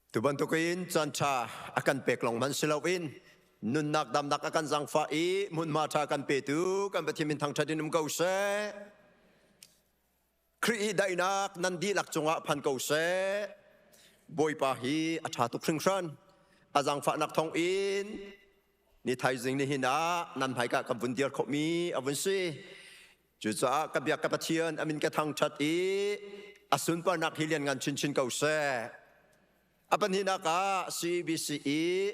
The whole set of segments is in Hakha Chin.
Tu bantukin caan ṭha a kan pek lawng hmanh si loin nunnak damnak a kan zaangfah i hmunhma ṭha kan petu kan Pathian min thangṭhat in um ko seh. Khrih i daihnak nan dihlak cungah phan ko seh. Bawipa hi a ṭha tuk hringhran. A zaangfahnak thawng in ni thaizing nihin ah nan hmaika ka vun dir khawhmi a vun si. Cucaah ka biak ka Pathian a min ka thangṭhat i a sunparnak hi lianngan chinchin ko seh. A pahnihnak ah CBC i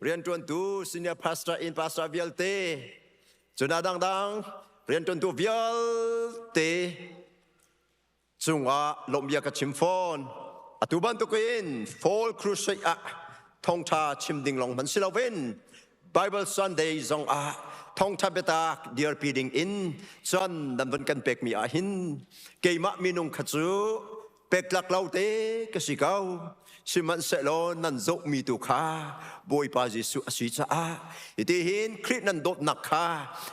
rianṭuantu senior pastor in pastor vialte, cun a dangdang rianṭuantu vialte cungah lawmhbia ka chim fawn. Atu bantukin Fall Crusade ah thawngṭha chim ding lawng hmanh si loin Bible Sunday zong ah thawngṭha biatak dirpi ding in cun nan vun kan pekmi ah hin keimah minung kha cu pektlak lo te ka si ko. Sihmanhsehlaw nan zohmi tu kha Bawipa Jesuh a si caah hitihin Khrih nan dawtnak kha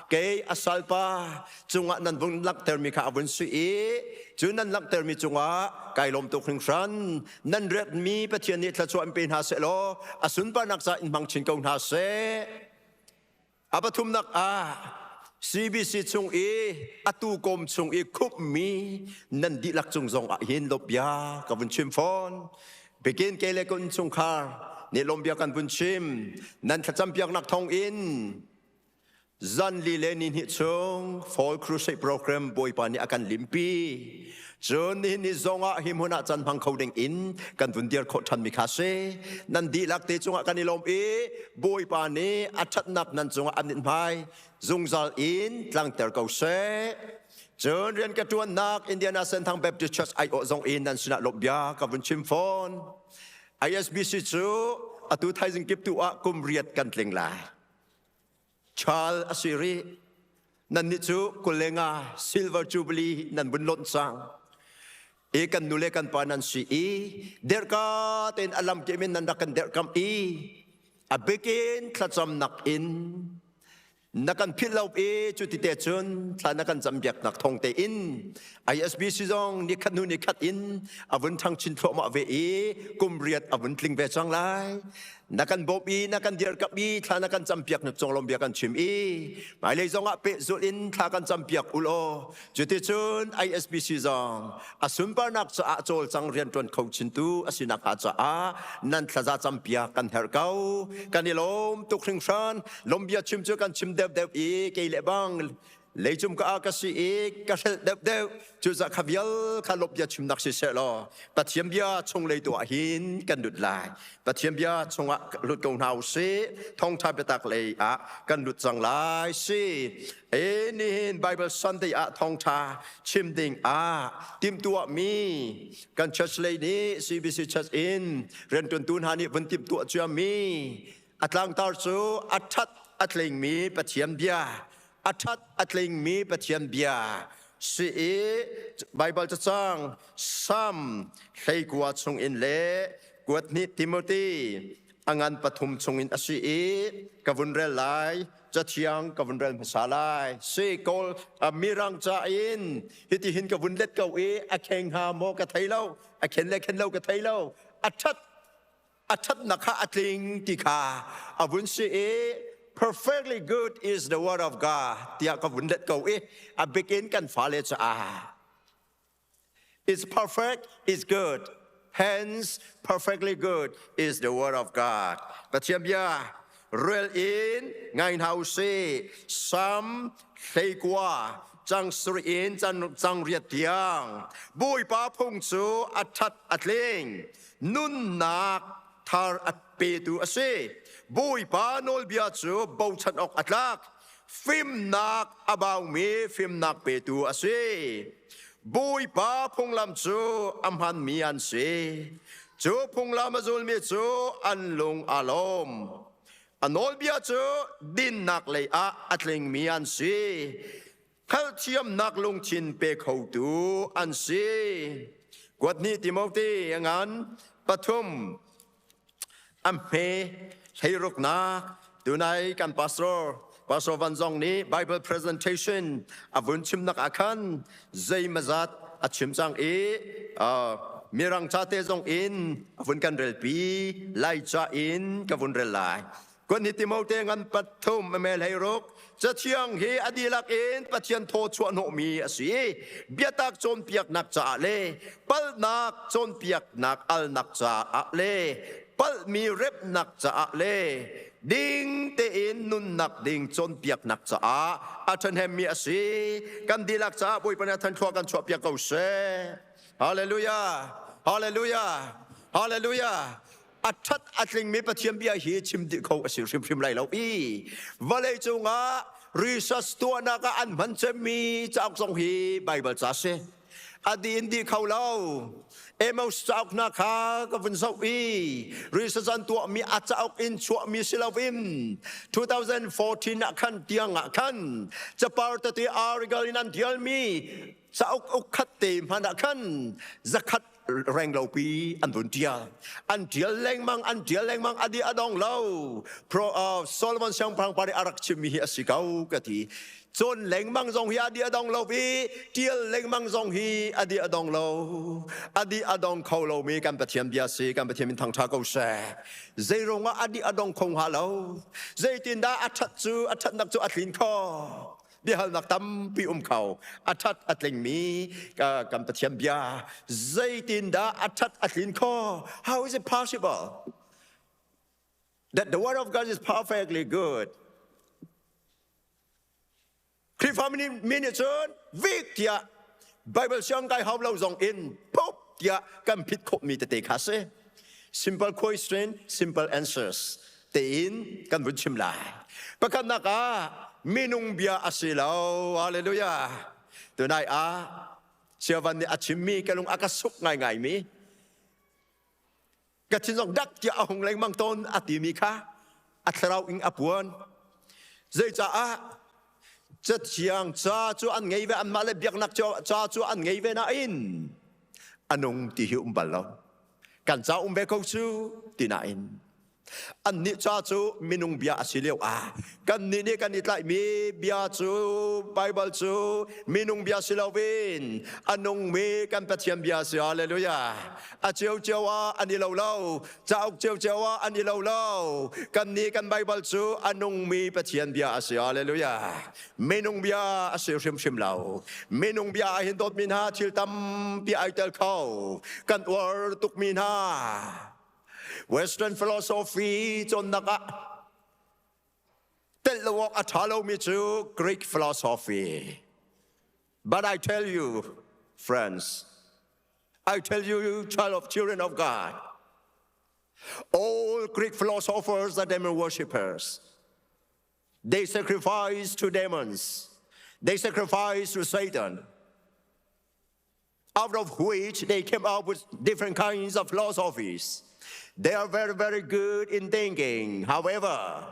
kei a salpa cungah nan vun langhtermi kha a vun si i cu nan langhtermi cungah kai lawm tuk hringhran. Nan retmi Pathian nih thluachuah in pe hna seh law a sunparnak ca in hmang chin ko hna seh. A pathumnak ah CBC chung i atu kawm chung i khupmi nan dihlak cung zong ah hin lawmbia ka vun chim fawn. Bikin ke le kun chungkhar nih lawmbia kan vun chim. Nan thlacam piaknak thawng in zan li le ni hnih chung Fall Crusade program Bawipa nih a kan limpi. Cun nihin ni zong ah hi hmun ah can hmang kho ding in kan vun dir khawh ṭhan mi kha si. Nan dihlak te cungah kan i lawm i Bawipa nih a ṭhatnak nan cungah an mithmai zungzal in tlangter ko seh. Cun rian ka ṭuannak Indiana Senthang Baptist Church aiawh zong in nan sinah lawmhbia ka vun chim fawn. ISBC cu atu thaizing kip tu ah kum riat kan tling lai. Chal a si rih. Nannih cu 25 Silver Jubilee nan vun lonh cang. I kan nu le kan pa nan si i derka tein a lam in nan rak kan derhkamh i a bikin thlacamnak in na kan philh lo i cu ti te cun thla na kan cam biaknak thong te in ISBC zong nikhat hnu nikhat in a vun ṭhang chin thluahmah ve i kum riat a vun tling ve cang lai. Na kan bawmh i na kan dirkamh i thla na kan campiak na conglawm bia kan chim i hmailei zongah pehzulh in thla kan campiak u law cuticun ISBC zong a sunparnak caah cawlcang rianṭuan kho chintu a si nakhnga caah nan thlaza campiak kan herh ko. Kan i lawm tuk hringhran. Lawmbia chim cu kan chim deuhdeuh i kei le bang leicung ka ah ka si i ka hrelh deuhdeuh. Cucaah kha vial kha lawmh bia chimnak si seh law Pathian bia chung lei tu ah hin kan lut lai. Pathian bia chungah lut ko hna u sih. Thawngṭha biatak lei ah kan lut cang lai si. E nihin Bible Sunday ah thawngṭha chim ding ah timhtuahmi kan church lei nih CBC Church in rianṭuantu hna nih vun timhtuah ciami a tlangtar cu a ṭhat a tlingmi Pathian bia, a ṭhat a tlingmi Pathian bia si i Baibal cacang Salm 19 chungin le kuat hnih Timothy a ngan pathum chungin a si i ka vun rel lai. Cathiang ka vun rel hmasa lai si. Kawl Mirang ca in hiti hin ka vun let ko i a kheng hnga maw ka thei lo, a khen le khen lo ka thei lo. A ṭhat a ṭhatnak kha a tling ti kha a vun si i "Perfectly good is the word of God" tiah ka vun let ko i a bikin kan fale caah "It's perfect, it's good, hence perfectly good is the word of God." Pathian bia rel in ngai hna u sih. Salm 19 cang sarih in cang riat tiang. Bawipa phung cu a ṭhat a tling, nunnak thar a petu a si. Bawipa nawlbia cu bochan awk a tlak, fimnak a baumi fimnak petu a si. Bawipa phunglam cu a hmanmi an si, cu phunglam a zulmi cu an lung aa lawm. A nawlbia cu dinnak lei ah a tlingmi an si, hngalhthiamnak lungthin pe khotu an si. 2 Timote a ngan pathum a hme hleiruknak. Tunai kan pastor, Pastor Van Zong nih Bible presentation a vun chimnak ah khan zeimazat a chim cang i. Mirang ca te zong in a vun kan relpi, Lai ca in ka vun rel lai. Kun hi Timote ngan pathum mel hei ruk cathiang hi a dihlak in Pathian thaw chuah hnawhmi a si. Biatak cawnpiaknak caah le palhnak cawnpiaknak alnak caah le palhmi remhnak caah le ding tein nunnak ding cawnpiaknak caah a ṭhahnemmi a si. Kan dihlak caah Bawipa nih a thanthluah kan chuahpiak ko seh. Hallelujah! Hallelujah! Hallelujah! A ṭhat a tlingmi Pathian bia hi chim dih kho a si hrimhrim lai lo i vawlei cungah research tuahnak ah an hman cemmi cauk zong hi Baibal ca a si. A dih in dih kho lo. Amos cauk hna kha ka vun zoh i research an tuahmi a cauk in chuahmi si loin 2014 ah khan tiang ah khan capar tete article in an tialmi cauk ukkhat te hmanh ah khan zakhat reng lo pi an vun tial an tial lengmang an tial lengmang adi adong lo pro Solomon siangpahrang pa nih a rak chimmi hi a si ko ka ti cawn lengmang zong hi adi adong lo i tial lengmang zong hi adi adong lo adi adong kho lo mi kan Pathian bia si kan Pathian min thangtha ko seh zei ruangah adi adong kho hnga lo zeitindah a that cu a thatnak cu a tlin kho biahalnak tampi um kho a ṭhat a tlingmi kan Pathian bia zeitindah a ṭhat a tlin kho how is it possible that the word of God is perfectly good Khrihfa mi nih cun vik tiah Bible siang kai hau lo zong in pop tiah kan phit khawhmi tete kha si simple question simple answers tein kan vun chim lai. Pakhatnak ah minung bia a si lo. Hallelujah. Tunai ah Siavan nih a chimmi ka lung a ka suk ngaingaimi ka thin zong dak tiah a hung lengmang tawn a timi kha a thlarau in a puan. Zeicaah cathiang ca cu an ngei ve anmah le biaknak ca cu an ngei ve nain a nung ti hi um bal lo. Kan ca um ve ko cu ti nain Annih ca cu minung bia a si lio ah kannih nih kan i tlaihmi bia cu Baibal cu minung bia si loin a nungmi kan Pathian bia a si. Hallelujah. A ciocio ah an i lo lo, cauk ciocio ah an i lo lo. Kannih kan Baibal cu a nungmi Pathian bia a si. Hallelujah. Minung bia a si hrimhrim lo. Minung bia ah hin dawtmi hna thil tampi ai tel kho. Kan uar tukmi hna. Western philosophy cawnnak ah telh lo awk a ṭha lomi cu Greek philosophy. But I tell you, friends, I tell you, child of children of God, all Greek philosophers are demon worshippers. They sacrifice to demons. They sacrifice to Satan out of which they came up with different kinds of philosophies. They are very, very good in thinking. However,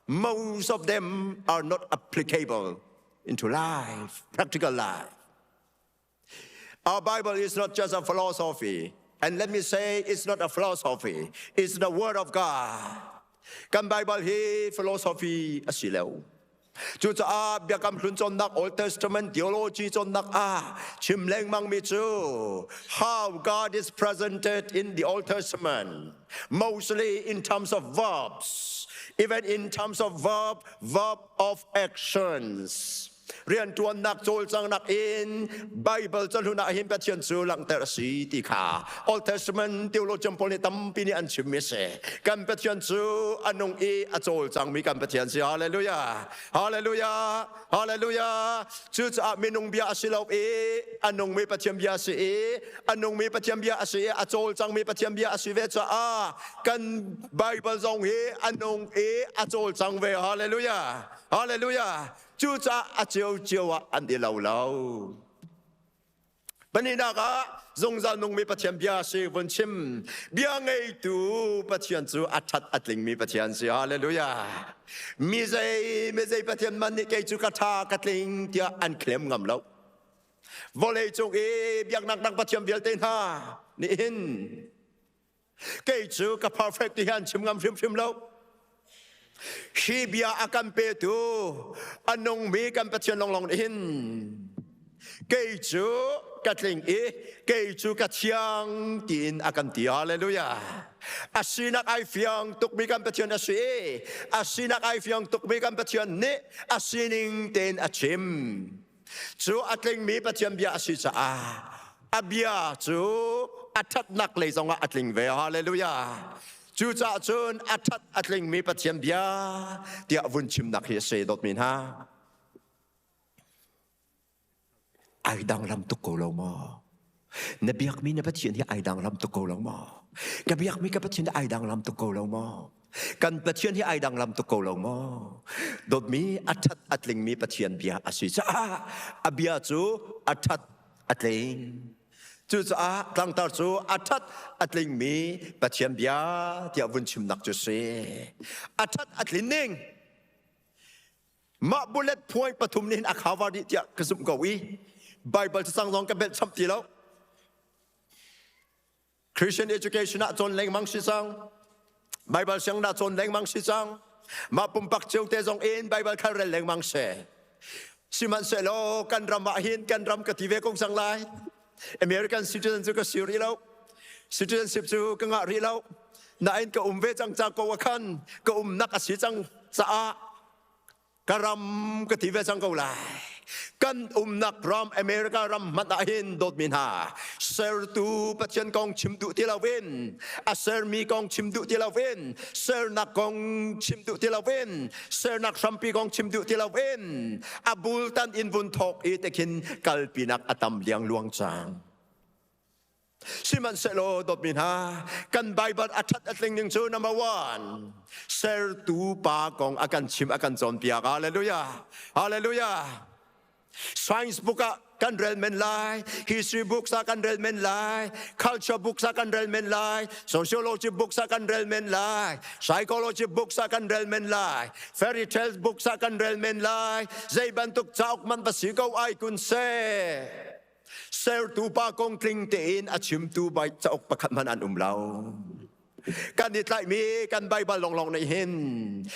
most of them are not applicable into life, practical life. Our Bible is not just a philosophy. And let me say, it's not a philosophy. It's the Word of God. Kan Bible hi philosophy a si lo. Cucaah Biakam Hlun cawnnak Old Testament theology cawnnak ah chim lengmangmi cu how God is presented in the Old Testament mostly in terms of verbs even in terms of verb verb of actions riantuannak cawlcanghnak in Bible cahlun ah hin Pathian cu langhter a si ti kha Old Testament theologian pawl nih tampi nih an chimmi a si. Kan Pathian cu a nung i a cawlcangmi kan Pathian si. Hallelujah. Hallelujah. Hallelujah. Cucaah minung bia a si lo i a nungmi Pathian bia a si i a nungmi Pathian bia a si i a cawlcangmi Pathian bia a si ve caah kan Bible zong hi a nung i a cawlcang ve. Hallelujah. Hallelujah. Cucaah a ciocio ah an i lo lo. Pahnihnak ah zungzal nungmi Pathian bia si vun chim. Bia ngeitu Pathian cu a ṭhat a tlingmi Pathian si. Hallelujah. Mi zei mi zei Pathian man nih kei cu ka ṭha ka tling tiah an claim ngam lo. Vawlei cung i biaknak dang Pathian vialte hna nih hin Kei cu ka perfect ti hi an chim ngam hrimhrim lo. Hi bia a kan petu a nungmi kan Pathian lawnglawng nih hin. Kei cu ka tling i kei cu ka thiang tiin a kan ti. Hallelujah. A sinak ai fiang tukmi kan Pathian a si i a sinak ai fiang tukmi kan Pathian nih a sining tein a chim. Cu a tlingmi Pathian bia a si caah a bia cu a ṭhatnak lei zongah a tling ve. Hallelujah. Cucaah cun a ṭhat a tlingmi Pathian bia tiah vun chimnak hi a si dawtmi hna. Ai danglam tuk ko lo maw? Na biakmi na Pathian hi ai danglam tuk ko lo maw? Ka biakmi ka Pathian hi ai danglam tuk ko lo maw? Kan Pathian hi ai danglam tuk ko lo maw? Dawtmi a ṭhat a tlingmi Pathian bia a si caah a bia cu a ṭhat a tling. Cucaah tlangtar cu a ṭhat a tlingmi Pathian bia tiah vun chimnak cu si. A ṭhat a tlin ning Mah bullet point pathum nih hin a cover dih tiah ka zumh ko i Bible cacang zong ka belh chap ti lo. Christian education ah cawn lengmang si cang. Bible siang dah cawn lengmang si cang. Mah pumpak cio te zong in Bible khal rel lengmang si. Sihmanhsehlaw kan ram ah hin kan ram ka ti ve ko cang lai. American citizen cu ka si rih lo. Citizenship cu ka ngah rih lo. Nain ka um ve cang ca ko ah khan ka umnak a si cang caah ka ram ka ti ve cang ko lai. Kan umnak ram America ram hmanh ah hin dawtmi hna sertu Pathian kong chim duh ti loin a sermi kong chim duh ti loin sernak kong chim duh ti loin sernak hrampi kong chim duh ti loin a bultan in vun thawk i te khin kalpinak a tam liangluang cang. Sihmanhsehlaw dawtmi hna, kan Bible a ṭhat a tling ning cu number one, sertu pa kong a kan chim a kan cawnpiak. Hallelujah. Hallelujah. Science book ah kan rel men lai, history books ah kan rel men lai, culture books ah kan rel men lai, sociology books ah kan rel men lai, psychology books ah kan rel men lai, fairy tales books ah kan rel men lai, zei bantuk cauk man va si ko ai kun seh. Sertu pa kong tling tein a chimtu bai cauk pakhat hmanh an um lo. Kan i tlaihmi kan Baibal lawnglawng nih hin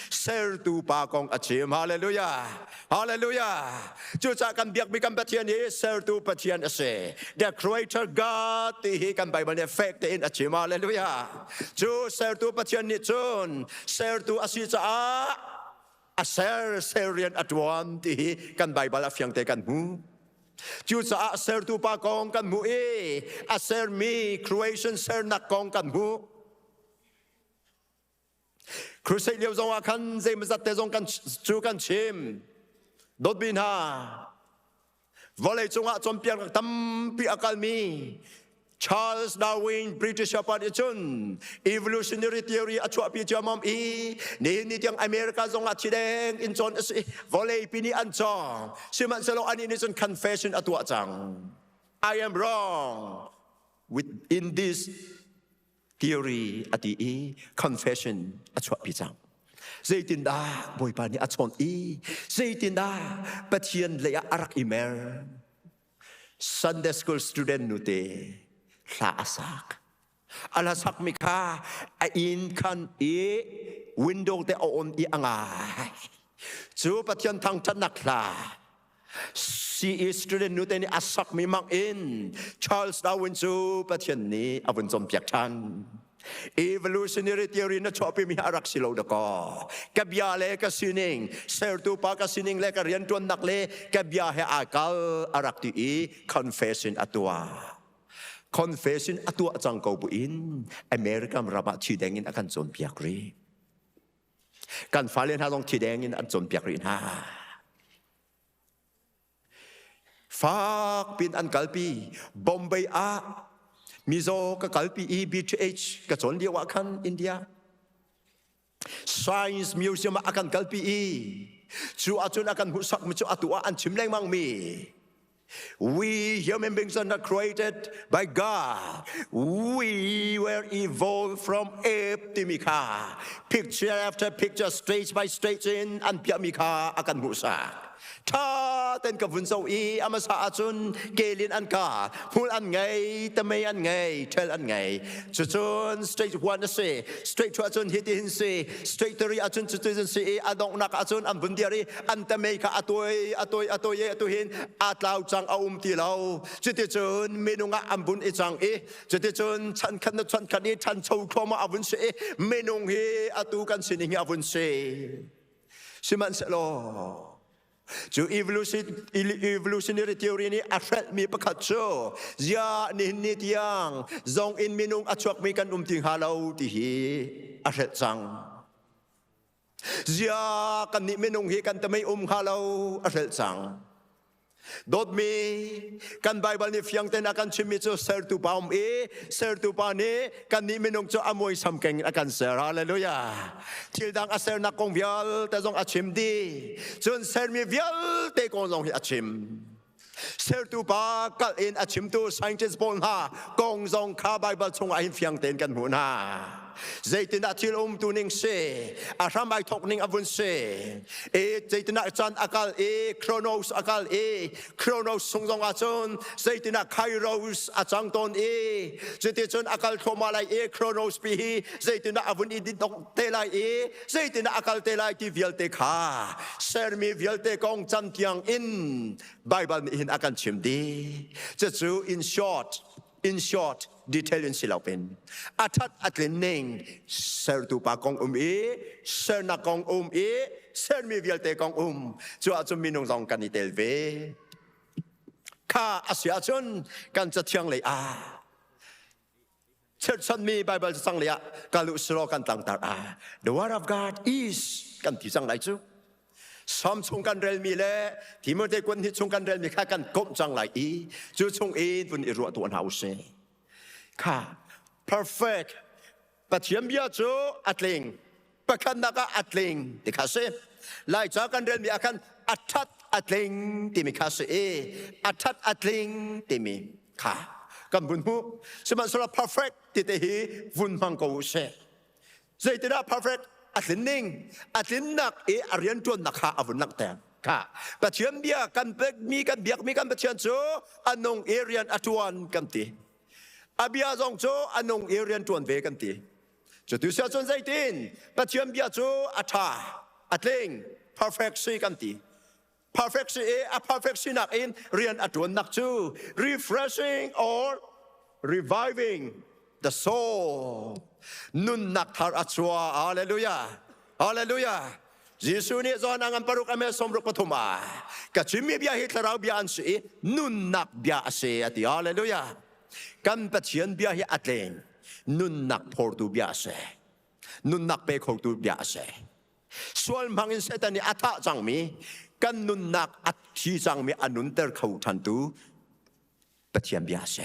sertu pa kong a chim. Hallelujah. Hallelujah. Cucaah kan biakmi kan Pathian hi sertu Pathian a si. The Creator God ti hi kan Baibal nih fek tein a chim. Hallelujah. Cu sertu Pathian nih cun sertu a si caah a ser ser rian a ṭuan ti hi kan Baibal a fiang te kan hmu. Cucaah sertu pa kong kan hmuh i a sermi creation sernak kong kan hmuh. Crusade lio zong ah khan zeimazat te zong kan cu kan chim. Dawtmi hna, vawlei cungah cawnpiaknak tampi a kalmi Charles Darwin British pa nih cun evolutionary theory a chuahpi ciammam i nihin ni tiang America zong ah thideng in cawn a si vawlei pi nih an cawng sihmanhsehlaw anih nih cun confession a tuah cang. I am wrong with in this theory a ti i confession a chuahpi cang. Zeitindah Bawipa nih a chawnh i zeitindah Pathian lei ah a rak i mer? Sunday school student nute hla a sak. A hla sakmi kha a inn khan i window te a on i a ngai. Cu Pathian thangṭhatnak hla CE student nute nih a sakmi mang in Charles Darwin cu Pathian nih a vun cawnpiak ṭhan. Evolutionary theory na chuahpimi hi a rak si lo dakaw. Ka bia le ka sining, sertu pa ka sining le ka rianṭuannak le ka bia he aa kal a rak ti i confession a tuah. Confession a tuah cang ko buin American ram ah thi deng in a kan cawnpiak rih. Kan fale hna zong thi deng in an cawnpiak rih hna. Fak pin an kalpi. Bombay ah Mizo ka kalpi i BTH ka cawn lio ah khan India Science Museum ah a kan kalpi i cu ahcun a kan hmuhsak mi cu atu ah an chim lengmang mi. We human beings are not created by God. We were evolved from ape timi kha picture after picture stage by stage in an piahmi kha a kan hmuhsak. Ṭha ten ka vun zoh i a hmasa ahcun kelin an ka, hmul an ngei, tamei an ngei, ṭhel an ngei. Cucun stage 1 a si. Stage 2 ahcun hitihin si. Stage 3 ahcun cutin si i a donghnak ahcun an vun dir i an tamei kha a tuai, a tuai, a tuai i atuhin aa tlau cang, a um ti lo. Cuticun minung ah an vun i cang i cuticun chankhat na chankhat i ṭhancho thluahmah a vun si i minung hi atu kan sining hi a vun si. Sihmanhsehlaw cu evolutionary theory nih a hrelhmi pakhat cu ziah nihin ni tiang zong in minung a chuakmi kan um ti hnga lo ti hi a hrelh cang. Ziah kannih minung hi kan tamei um hnga lo a hrelh cang. Dawtmi kan Baibal nih fiang tein a kan chimmi cu sertu pa um i sertu pa nih kannih minung cu a muaisam keng in a kan ser. Hallelujah. Thil dang a sernak kong vialte zong a chim dih. Cun sermi vialte kong zong hi a chim. Sertu pa kal in a chimtu scientist pawl hna kong zong kha Baibal chungah hin fiang tein kan hmuh hna. Zeitindah thil umtu ning si, a hram ai thawk ning a vun si. E zeitindah caan a kal i chronos a kal i chronos chung zong ahcun zeitindah kairos a cang tawn i cuticun a kal thluahmah lai i chronos pi hi zeitindah a vun i dong te lai i zeitindah a kal te lai ti vialte kha sermi vialte kong cam tiang in Bible nih hin a kan chim dih. Cucu in short detail in si lo pin a that a tlin ning sertu pa kong um i sernak kong um i sermi vialte kong um cu ahcun minung zong kan i tel ve kha a si ahcun kan cathiang lei ah cherhchanmi Bible cang lei ah kalu siro kan tlangtar ah the word of God is kan ti cang lai cu. Psalm chung kan relmi le Timote kun hi chung kan relmi kha kan komh cang lai i cu chung in vun i ruah tuah hna u sih. Kha perfect Pathian bia cu a tling, pakhatnak ah a tling ti kha si. Laica kan relmi ah khan a ṭhat a tling timi kha si i a ṭhat a tling timi kha kan vun hmuh. Sihmanhsehlaw perfect ti te hi vun hmang ko u sih. Zeitindah perfect a tlin ning, a tlinnak i a rianṭuannak kha a vun langhter. Kha Pathian bia kan pekmi, kan biakmi kan Pathian cu a nung i rian a ṭuan kan ti. A bia zong cu a nung i rian ṭuan ve kan ti. Cutu sia cun zeitin Pathian bia cu a ṭha, a tling, perfect si kan ti. Perfect si i a perfect sinak in rian a ṭuannak cu refreshing or reviving the soul. Nunnak thar a chuah. Hallelujah. Hallelujah. Jesuh nih John a ngan paruk a me 63 ah ka chimmi bia hi thlarau bia an si i nunnak bia a si a ti. Hallelujah. Kan Pathian bia hi a tleng. Nunnak phortu bia a si. Nunnak pe khotu bia a si. Sual hmang in Satan nih a thah cangmi kan nunnak a thi cangmi a nunter kho ṭhantu Pathian bia a si.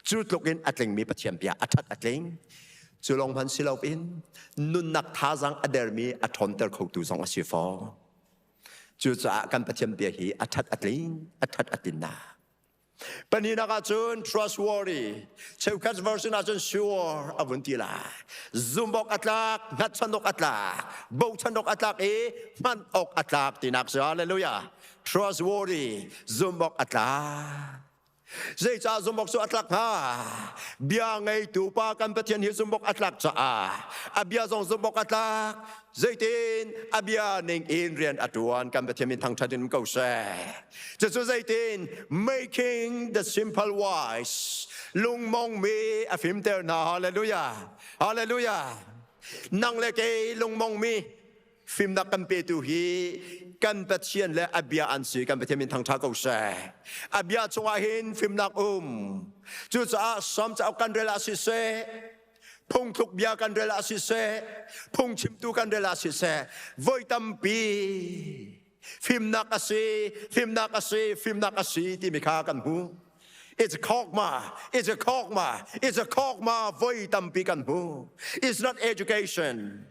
Cu tluk in a tlingmi Pathian bia a ṭhat a tling. Cu lawng hmanh si loin nunnak thazaang a dermi a ṭhawnter khotu zong a si fawn. Cucaah kan Pathian bia hi a ṭhat a tling, a ṭhat a tlinnak. Pahnihnak ahcun trustworthy, cheukhat version ahcun sure a vun ti lai. Zumh awk a tlak, hngatchan awk a tlak, bochan awk a tlak i hman awk a tlak tinak si. Hallelujah. Trustworthy, zumh awk a tlak. Zeicah zumh awk cu a tlak hnga? Bia ngeitu pa kan Pathian hi zumh awk a tlak caah a bia zong zumh awk a tlak. Zeitin a bia ning in rian a ṭuan kan Pathian min thangṭhat in ko seh. Cucu zeitin making the simple wise lungmong mi a fimter hna. Hallelujah. Hallelujah. Nang le kei lungmong mi fimnak kan petu hi kan Pathian le a bia an si. Kan Pathian min thangṭha ko seh. A bia chungah hin fimnak um. Cucaah Psalm cauk kan rel ah siseh, phungthluk bia kan rel ah siseh, phungchimtu kan rel ah siseh, voi tampi fimnak a si, fimnak a si, fimnak a si timi kha kan hmu. It's a chokmah, it's a chokmah, it's a chokmah voi tampi kan hmu. It's not education.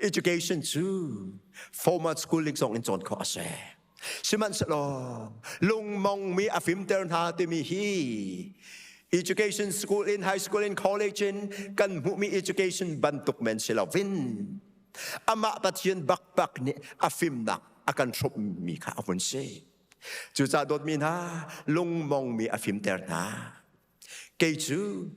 Education cu formal schooling zong in cawn khawh a si. Sihmanhsehlaw lungmongmi a fimter hna timi hi education school in high school in college in kan hmuhmi education bantuk men si loin amah Pathian bakbak nih a fimnak. a kan hrawmmi kha a vun si. Cucaah dawtmi hna, lungmongmi a fimter hna. Kei cu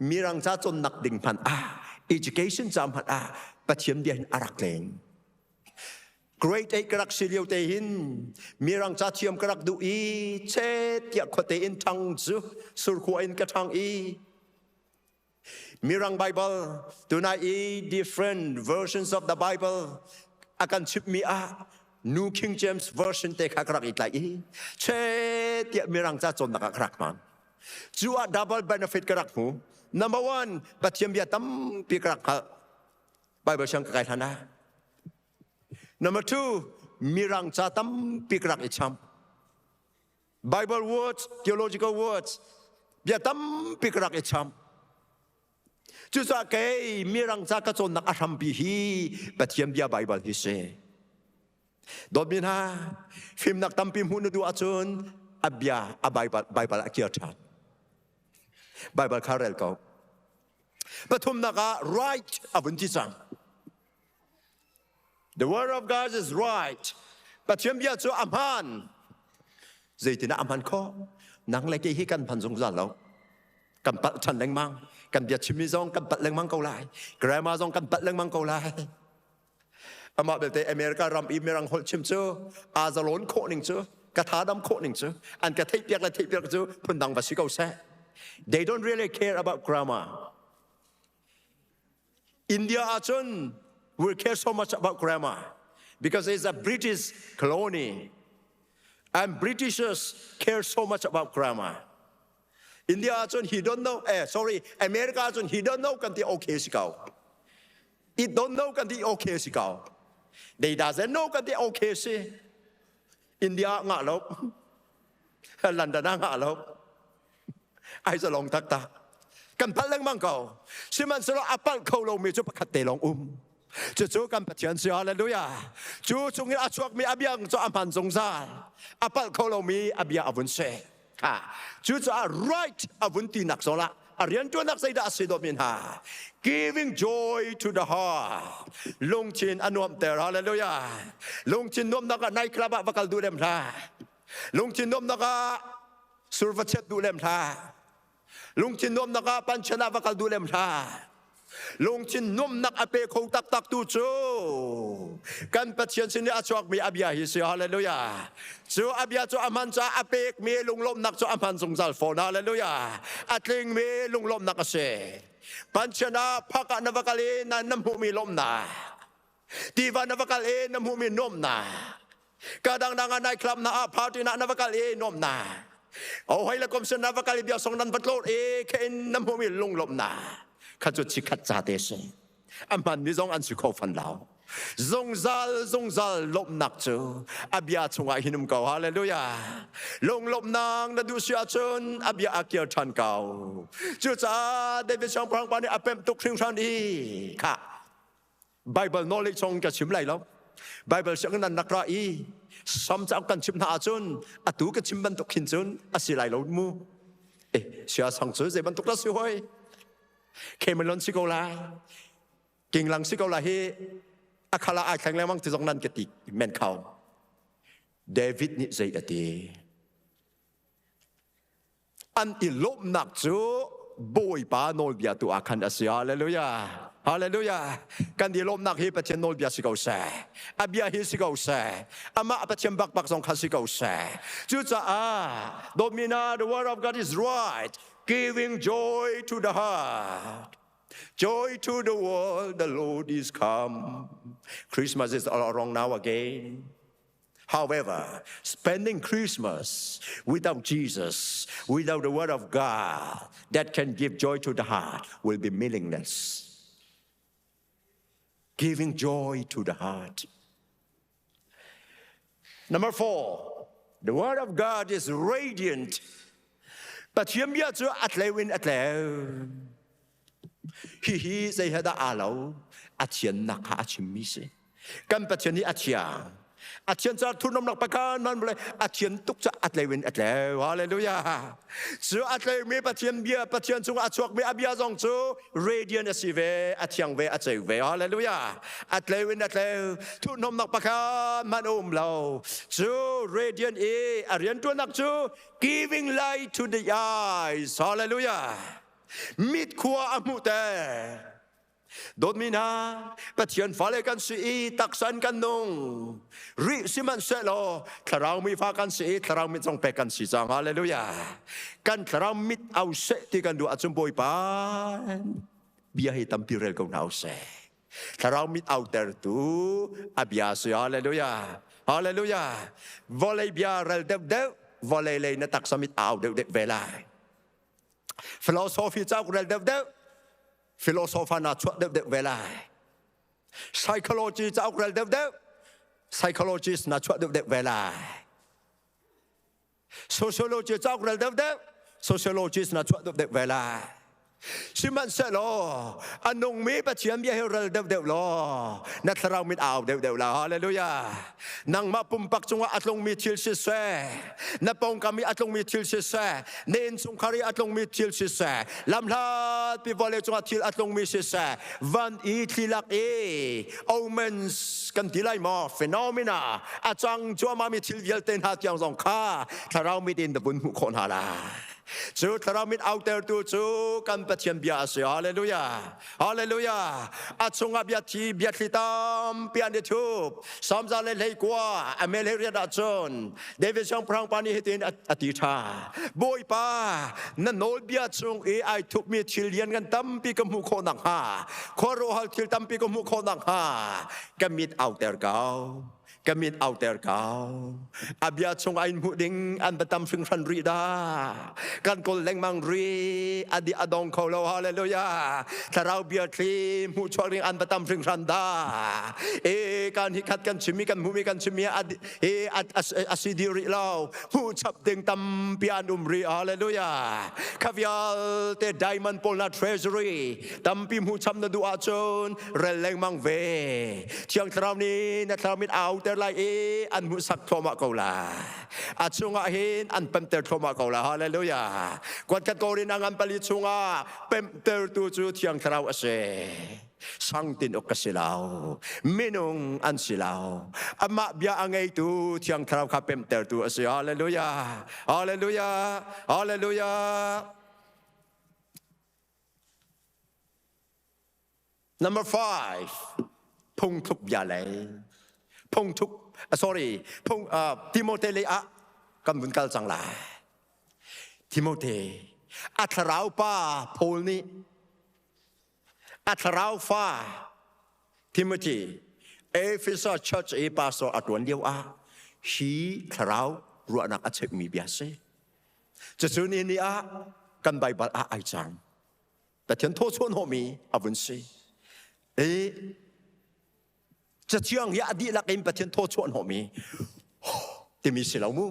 mirang ca cawnnak ding hmanh ah, education ca hmanh ah Pathian bia hin a rak leng. Grade 8 ka rak si lio te hin mirang ca thiam ka rak duh i chet tiah khuate in ṭhang cu surkhua in ka ṭhang i Mirang Bible tunai i different versions of the Bible a kan chimhmi ah New King James Version te kha ka rak i tlaih i che tiah Mirang ca cawnnak ah ka rak hman. Cu ah double benefit ka rak hmu. Number one, Pathian bia tampi ka rak hngalh. Bible siang ka kai hlan ah. Number two, Mirang ca tampi ka rak i cham. Bible words, theological words, bia tampi ka rak i cham. Cucaah kei mirang ca ka cawnnak a hrampi hi Pathian bia Bible hi si. Dawtmi hna, fimnak tampi hmuh na duh ahcun a bia a Bible, Bible ah kir ṭhan. Bible kha rel ko. Pathumnak ah right a vun ti cang. The word of God is right. Pathian bia cu a hmaan. Zeitinah a hman khawh? Nang le kei hi kan hman zungzal lo. Kan palh ṭhan lengmang. Kan bia chimmi zong kan palh lengmang ko lai. Grammar zong kan palh lengmang ko lai. Amah belte America ram i mirang holh chim cu aa zalon khawh ning cu ka tha dam khawh ning cu an ka theihpiak le theihpiak cu phundang va si ko seh. They don't really care about grammar. India ahcun we care so much about grammar because it's a British colony and Britishers care so much about grammar. India ahcun he don't know, eh, sorry, America ahcun he don't know kan ti okay si ko. It don't know kan ti okay si ko. They doesn't know kan ti okay si. India ngah lo. London ah ngah lo. Ai zalong taktak. Kan palh lengmang ko. Sihmanhsehlaw a palh kho lomi cu pakhat te lawng um. Cucu kan Pathian si hallelujah. Cu chungin a chuakmi a bia cu a hman zungzal. A palh kho lomi a bia a vun si. Ha. Cucaah right a vun tinak zong ah a rianṭuannak zeidah a si dawt mi hna giving joy to the heart lungthin a nuamter hallelujah lungthin nuamnak ah night club ah va kal duh lem hlah lungthin nuamnak ah Surva chiat duh lem hlah. Lungthin nuamnak ah panchen ah va kal duh lem hlah. Lungthin nuamnak a pe kho taktak tu cu kan Pathian sin i a chuakmi a bia hi si hallelujah. Cu a bia cu a hman caah a pekmi lunglawmhnak cu a hman zungzal fawn hallelujah. A tlingmi lunglawmhnak a si. Panchen ah phak ah na va kal i na na hmuhmi lawmhnak. Tiva na va kal i na hmuhmi nuamhnak. Ka dangdang ah night club na ah party na na va kal i nuamhnak. O hoi le kom sin na va kal i bia song nan va tlor i khe in na hmuhmi lunglawmhnak. Kha cu chikhat ca te si. A hmanmi zong an si kho fan lo. Zungzal zungzal lawmhnak cu a bia chungah hin um ko. Hallelujah. Lunglawmhnak na duh si ahcun a bia a kir ṭhan ko. Cucaah David siangpahrang pa nih a pemh tuk hringhran i kha Bible knowledge zong ka chim lai lo. Bible sianginn nan rak ra i sam cauk kan chim hna ahcun atu ka chim bantuk hin cun a si lai lo mu. Eh, sia sang cu zei bantuk dah si hoi? Camelon si ko lai. Kinglang si ko lai hi a khala ai thleng lengmang ti zong nan ka ti men kho. David nih zei a ti? An i lawmhnak cu Bawipa nawlbia tu ah khan a si. Hallelujah. Hallelujah. Kan i lawmhnak hi Pathian nawlbia si ko seh. A bia hi si ko seh. Amah Pathian bakbak zong kha si ko seh. Cucaah dawtmi hna, the word of God is right, giving joy to the heart. Joy to the world, the Lord is come. Christmas is all around now again. However, spending Christmas without Jesus, without the Word of God that can give joy to the heart, will be meaningless. Giving joy to the heart. Number four, the Word of God is radiant. Pathian bia cu a tleu in a tleu. Hihi zei he dah aa lo? A thiannak kha a chimmi si. Kan Pathian hi a thiang. A thian ca thurnom nak pakan man bole a thian tuk ca a tleu in a tleu. Hallelujah. Cu a tleu mi Pathian bia Pathian chung a chuak mi a bia zong cu radiant a si ve, a thiang ve, a ceu ve. Hallelujah. A tleu in a tleu. Thurnom nak pakhat man um lo. Cu radiant i a riantuannak cu giving light to the eyes. Hallelujah. Mit khua a hmuhter. Dawtmi hna, Pathian fale kan si i taksa in kan nung. Rih sihmanhsehlaw thlarau mi fa kan si i thlarau mit zong pek kan si cang. Hallelujah. Kan thlarau mit au seh ti kan duh ahcun Bawipa bia hi tampi rel ko hna usih. Thlarau mit autertu a bia si. Hallelujah. Hallelujah. Vawlei bia rel deuhdeuh, vawlei lei na taksa mit au deuhdeuh ve lai. Philosophy cauk rel deuhdeuh, philosopher na chuah deuhdeuh ve lai. Psychology cauk rel deuhdeuh, psychologist na chuah deuhdeuh ve lai. Sociology cauk rel deuhdeuh, sociologist na chuah deuhdeuh ve lai. Sihmanhsehlaw a nungmi Pathian bia hi rel deuhdeuh law na thlarau mit au deuhdeuh la. Hallelujah. Nangmah pumpak cungah a tlungmi thil siseh, na pawngkam i a tlungmi thil siseh, na innchungkhar i a tlungmi thil siseh, lamhlatpi vawlei cungah thil a tlungmi siseh, van i thli lak i omens kan ti lai maw phenomena a cang cuahmahmi thil vialte hna tiang zong kha thlarau mit in na vun hmuh khawh hna lai. Cu thlarau mit autertu cu kan Pathian bia a si. Hallelujah. Hallelujah. A chungah bia thi bia thli tampi an i thup. Samza le hleikua a mel he riat ahcun David siangpahrang pa nih hitin a ti ṭha. Bawipa, na nawlbia chung i ai thupmi thil lian ngan tampi ka hmuh khawh nakhnga, khuaruahhar thil tampi ka hmuh khawh nakhnga, ka mit auter ko. Ka mit auter ko. A bia chung ah in hmuh ding an va tam hringhran rih dah. Kan kawl lengmang rih. A di a dong kho lo. Hallelujah. Thlarau bia thli hmuh chuak ding an va tam hringhran dah. E kan hi khat kan chimmi kan hmuhmi kan chimmi a e a si dih rih lo. Hmuh chap ding tampi an um rih. Hallelujah. Kha vialte diamond pawl na treasury tampi hmuh cham na duh ahcun rel lengmang ve. Thiang Thlarau nih na thlarau mit auter lai i an hmuhsak thluahmah ko lai. A chungah hin an pemter thluahmah ko lai. Hallelujah. Kuatkhat korin a ngan pali chungah pemtertu cu Thiang Thlarau a si. Sangtin uk ka si lo. Minung an si lo. Amah bia a ngeitu Thiang Thlarau kha pemtertu a si. Hallelujah. Hallelujah. Hallelujah. Number 5 phungthluk bia lei phungthluk sorry phung Timote lei ah kan vun kal cang lai Timote a thlarau pa Paul nih a thlarau fa Timothy Ephesus church i pastor a tuan lio ah hi thlarau ruahnak a chimmi bia si cucu ni ni ah kan Bible ah ai cang Pathian thawchuah hnawhmi a vun si. I cathiang hi a dihlak in Pathian thawchuah hnawhmi timi si lo mu.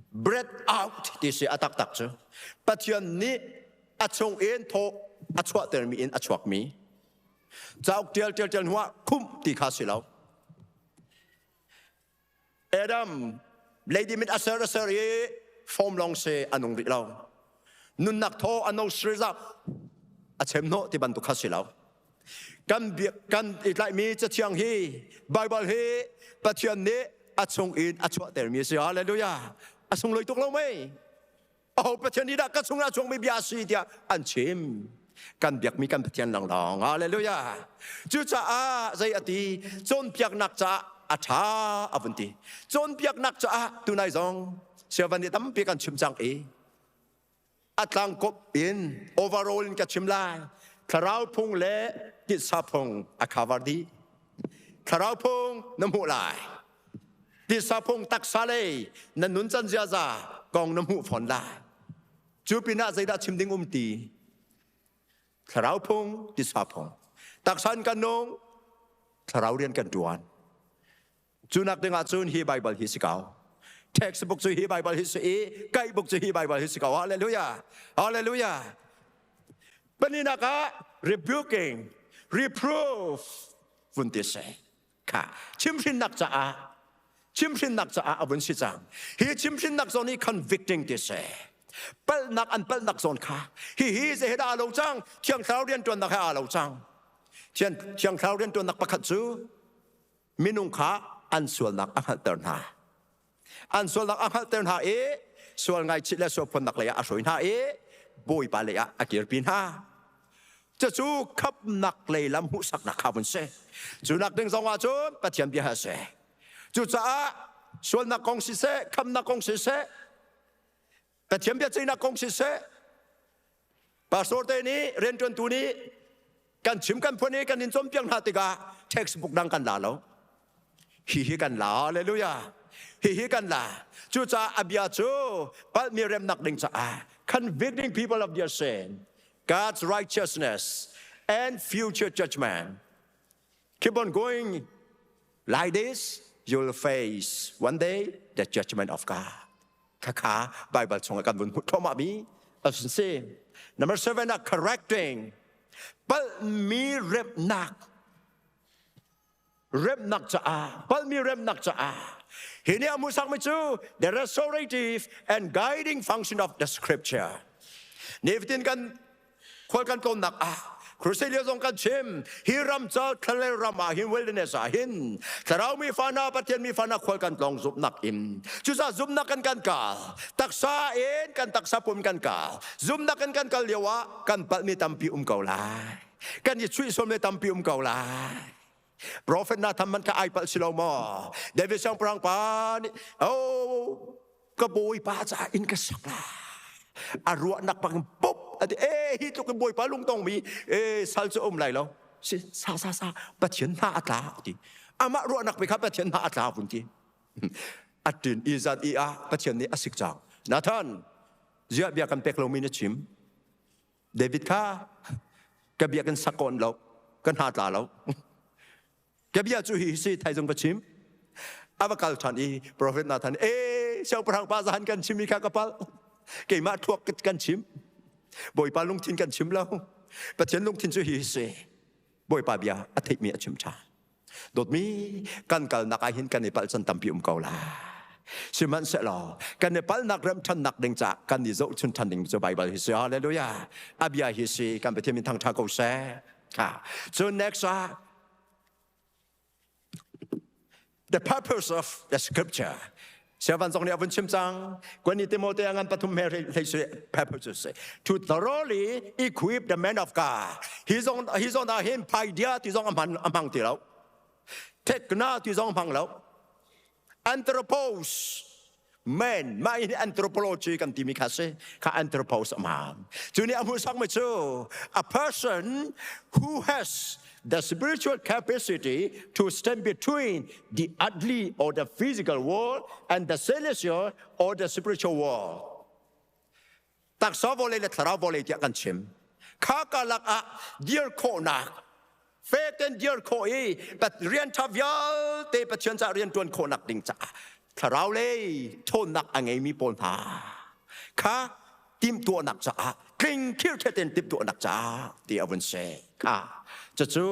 Breath out ti si a taktak cu. Pathian nih a chung in thaw a chuahtermi in a chuakmi. Cauk tial tial tial hnuah khumh ti kha si lo. Adam lady mit a ser a ser i fom lawng se a nung rih lo. Nunnak thaw a no sri zap a chem hnawh ti bantuk kha si lo. Kan kan i tlaihmi cathiang hi Bible hi Pathian nih a chung in a chuahtermi a si. Hallelujah. A sunglawi tuk lo mei? Aho Pathian nih dah ka chungah chuakmi bia a si tiah an chim. Kan biakmi kan Pathian lawnglawng. Hallelujah. Cucaah zei a ti? Cawnpiaknak caah a ṭha a vun ti. Cawnpiaknak caah tunai zong siavan nih tampi kan chim cang i a tlangkop in overall in ka chim lai. Thlarau phung le titsa phung a cover dih. Thlarau phung na hmuh lai. Tisa phung taksa lei na nuncan ziaza kong na hmuh fawn lai. Cu pinah zeidah chim ding um ti? Thlarau phung, tisa phung. Taksa in kan nung, thlarau rian kan ṭuan. Cu nak ding ahcun hi Bible hi si ko. Textbook cu hi Bible hi si i kaihbook cu hi Bible hi si ko. Hallelujah. Hallelujah. Paninak ah rebuking, reproof vun ti si. Kha chimhrinnak caah chimhrinnak caah a vun si cang. Hi chimhrinnak zawn hi convicting ti si. Palhnak an palhnak zawn kha hihi zei he dah aa lo cang? Thiang Thlarau rianṭuannak he aa lo cang. Thiang Thlarau rianṭuannak pakhat cu minung kha an sualnak a hngalhter hna. An sualnak a hngalhter hna i sual ngaichih le sualphawnnak lei ah a hruai hna i Bawipa lei ah a kirpi hna. Cucu khamhnak lei lam hmuhsaknak kha vun si. Cu nak ding zong ah cun Pathian bia a si. Cucaah sualnak kong siseh, khamhnak kong siseh, Pathian biaceihnak kong siseh, pastor te nih rianṭuantu nih kan chim kan phuan i kan in cawnpiak hna tikah textbook dang kan la lo. Hihi kan la, hallelujah. Hihi kan la. Cucaah a bia cu palhmi remnak ding caah convicting people of their sin, God's righteousness and future judgment. Keep on going like this, you'll face one day the judgment of God. Khakha Bible chungah kan vun hmuh thluahmah mi a si. Number 7 ah correcting. Palhmi remnak. Remnak caah, palhmi remnak caah. Hi nih a hmuhsakmi cu the restorative and guiding function of the scripture. Nifatin kan khual kan tlawnnak ah crusade lio zong kan chim hi ram ca thlalel ram ah hin wilderness ah hin thlarau mi fa hna Pathian mi fa hna khual kan tlawng zumhnak in cucaah zumhnak kan kan kal taksa in kan taksa pum kan kal zumhnak in kan kal lio ah kan palhmi tampi um ko lai kan i chuih sualmi tampi um ko lai Prophet Nathan man kha ai palh si lo maw David siangpahrang pa nih oh ka bawipa caah inn ka sak lai a ruahnak bang pop ati e hi tluk in bawipa lungtong mi e sal cu um lai lo si sa sa sa pathian hna a tla ti amah ruahnak pe kha pathian hna a tla vun ti atin i zat i ah pathian nih a sik cang Nathan ziah bia kan pek lomi na chim David kha ka biakinn sak kon lo ka hna tla lo Ka bia cu hi si thaizung ka chim. A va kal ṭhan i Profet Nathan e siangpahrang pa zahan kan chim i kha ka palh. Keimah thluak kan chim. Bawipa lungthin kan chim lo. Pathian lungthin cu hi si. Bawipa bia a theihmi a chim ṭhan. Dawtmi kan kalnak ah hin kan i palh can tampi um ko lai. Sihmanhsehlaw kan i palhnak remṭhannak ding caah kan i zohchun ṭhan ding cu Baibal hi si. Hallelujah. A bia hi si kan Pathian min thangṭha ko seh. Ha. Cun next ah The purpose of the scripture. Siavan zong nih a vun chim cang. Kwan i Timote a ngan pathum he hlei sui purpose si. To thoroughly equip the man of God. Hi zong hi zong ah hin paidia ti zong a hman a hmang ti lo. Tekna ti zong hmang lo. Anthropos man mah hi anthropology kan timi kha si kha anthropos a hmaan cu nih a hmuhsakmi cu a person who has the spiritual capacity to stand between the earthly or the physical world and the celestial or the spiritual world taksa vawlei le thlarau vawlei tiah kan chim kha kalak ah dir khawhnak fek dir khawh i rian ṭha vialte Pathian caah rian ṭuan khawhnak ding caah thlarau lei ṭhawnnak a ngeimi pawl hna kha timhtuahnak caah tling khirkhet in timhtuahnak caah ti a vun si kha cucu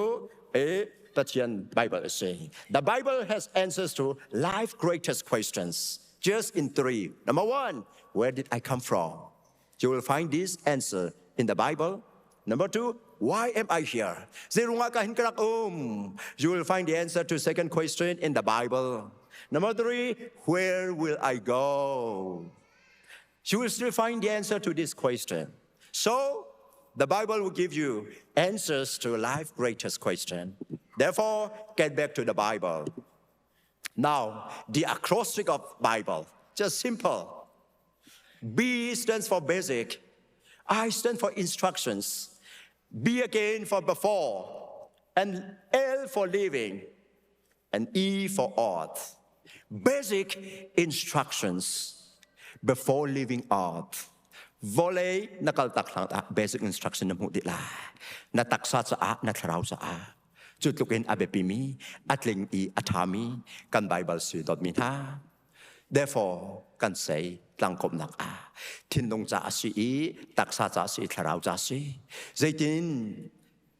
e Pathian Bible a si The Bible has answers to life greatest questions just in three number one where did I come from You will find this answer in the Bible. Number two, why am I here? Zeirungah ka hin ka rak um? You will find the answer to second question in the Bible. Number three, where will I go? You will still find the answer to this question. So, the Bible will give you answers to life's greatest question. Therefore, get back to the Bible. Now, the acrostic of Bible, just simple. B stands for basic. I stand for instructions. B again for before. And L for living. And E for earth. Basic instructions before leaving earth. Vawlei na kal tak hlang ah basic instruction na hmuh dih lai. Na taksa caah, na thlarau caah. Cu tluk in a biapimi, a tling i a ṭhami kan Baibal si dawtmi hna. Therefore, kan sei tlangkawmhnak ah thinlung ca a si i taksa ca a si i thlarau ca a si. Zeitin?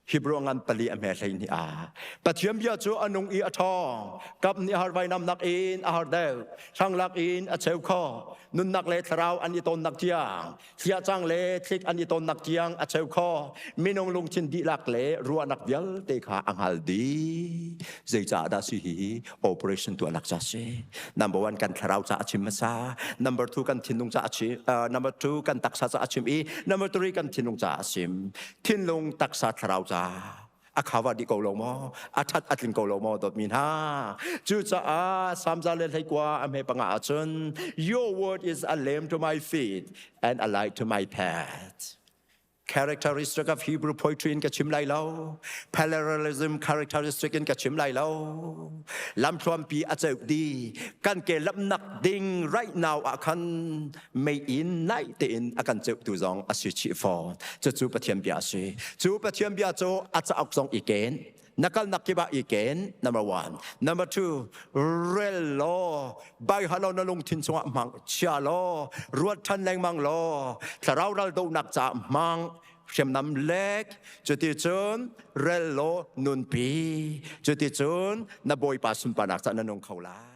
Hebrew ngan pali a hme hlei ni a. Pathian bia cu a nung i a ṭhawng. Kap nih har vainam nak in a har deuh. Hrang lak in a cheu kho. Nunnak le thlarau an i tonnak tiang, thliahcang le thlik an i tonnak tiang a cheu kho. Minung lungthin dihlak le ruahnak vialte kha a hngal dih. Zeicah dah si hi operation tuahnak ca si? Number one kan thlarau ca a chim hmasa. Number two kan thinlung ca a chim. Number two kan taksa ca a chim i number three kan thinlung ca a chim. Thinlung taksa thlarau ca a khava dih ko lo maw? A that a tling ko lo maw dawtmi hna? Cucaah Psalm 121 a hme panga ahcun Your word is a lamp to my feet and a light to my path. Characteristic of Hebrew poetry in ka chim lai lo. Parallelism characteristic in ka chim lai lo. Lamthluanpi a ceuk di. Kan ke lamnak ding right now ah khan mei in naih tein a kan ceuhtu zong a si chih fawn. Cucu Pathian bia a si. Cu Pathian bia cu a cauk zong i ken. Na kalnak kip ah i ken, number one. Number two, rel law, bai halo na lungthin chungah hmang chia law, ruat ṭhan lengmang law, thlarau ral dohnak caah hmang, hriamnam lek, cuticun rel law nunpi, cuticun na Bawipa sunparnak caah na nung kho lai.